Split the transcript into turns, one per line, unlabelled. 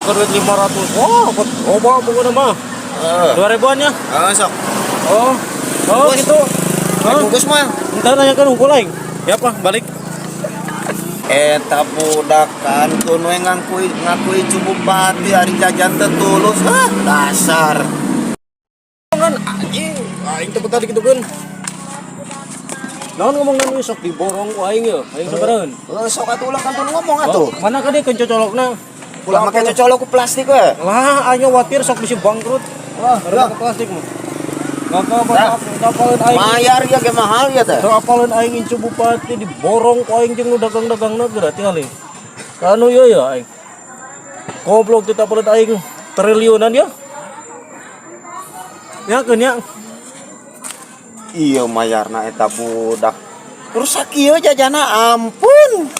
Ke duit 500. Wah, loba pokoknya mah.
Heeh.
2000-an ya?
Heeh, sok.
Oh. Oh,
Bungkus.
Gitu.
Rek
Hah?
bungkus mah.
Entar nanyakan unggul aing. Ya apa, balik.
Eta budak kantun we ngakui ngakui cu bupati, ari jajan teu tulus. Ah, dasar.
Kan anjing, aing teh tadi gitu kan. Naon ngomong nu sok diborong ku aing ya, aing sabarahan.
Heuh, sok atuh, ulah kantun ngomong atuh.
Oh, mana ka dia kecocolokna?
Ulah make cocolok ku plastik we.
Lah, aing khawatir sok bisa bangkrut.
Wah,
Karena plastik mah. Ngapa apalin aing?
Mayar ya ge mahal ya teh.
Teu apalin aing incu bupati diborong ku aing jeung nu dagang-dagangna geura tingali. Kanu ieu ya aing. Goblok, kita apalin aing triliunan ya. Ya keun ya.
Iya, mayarna eta budak. Terus sakieu jajana, ampun.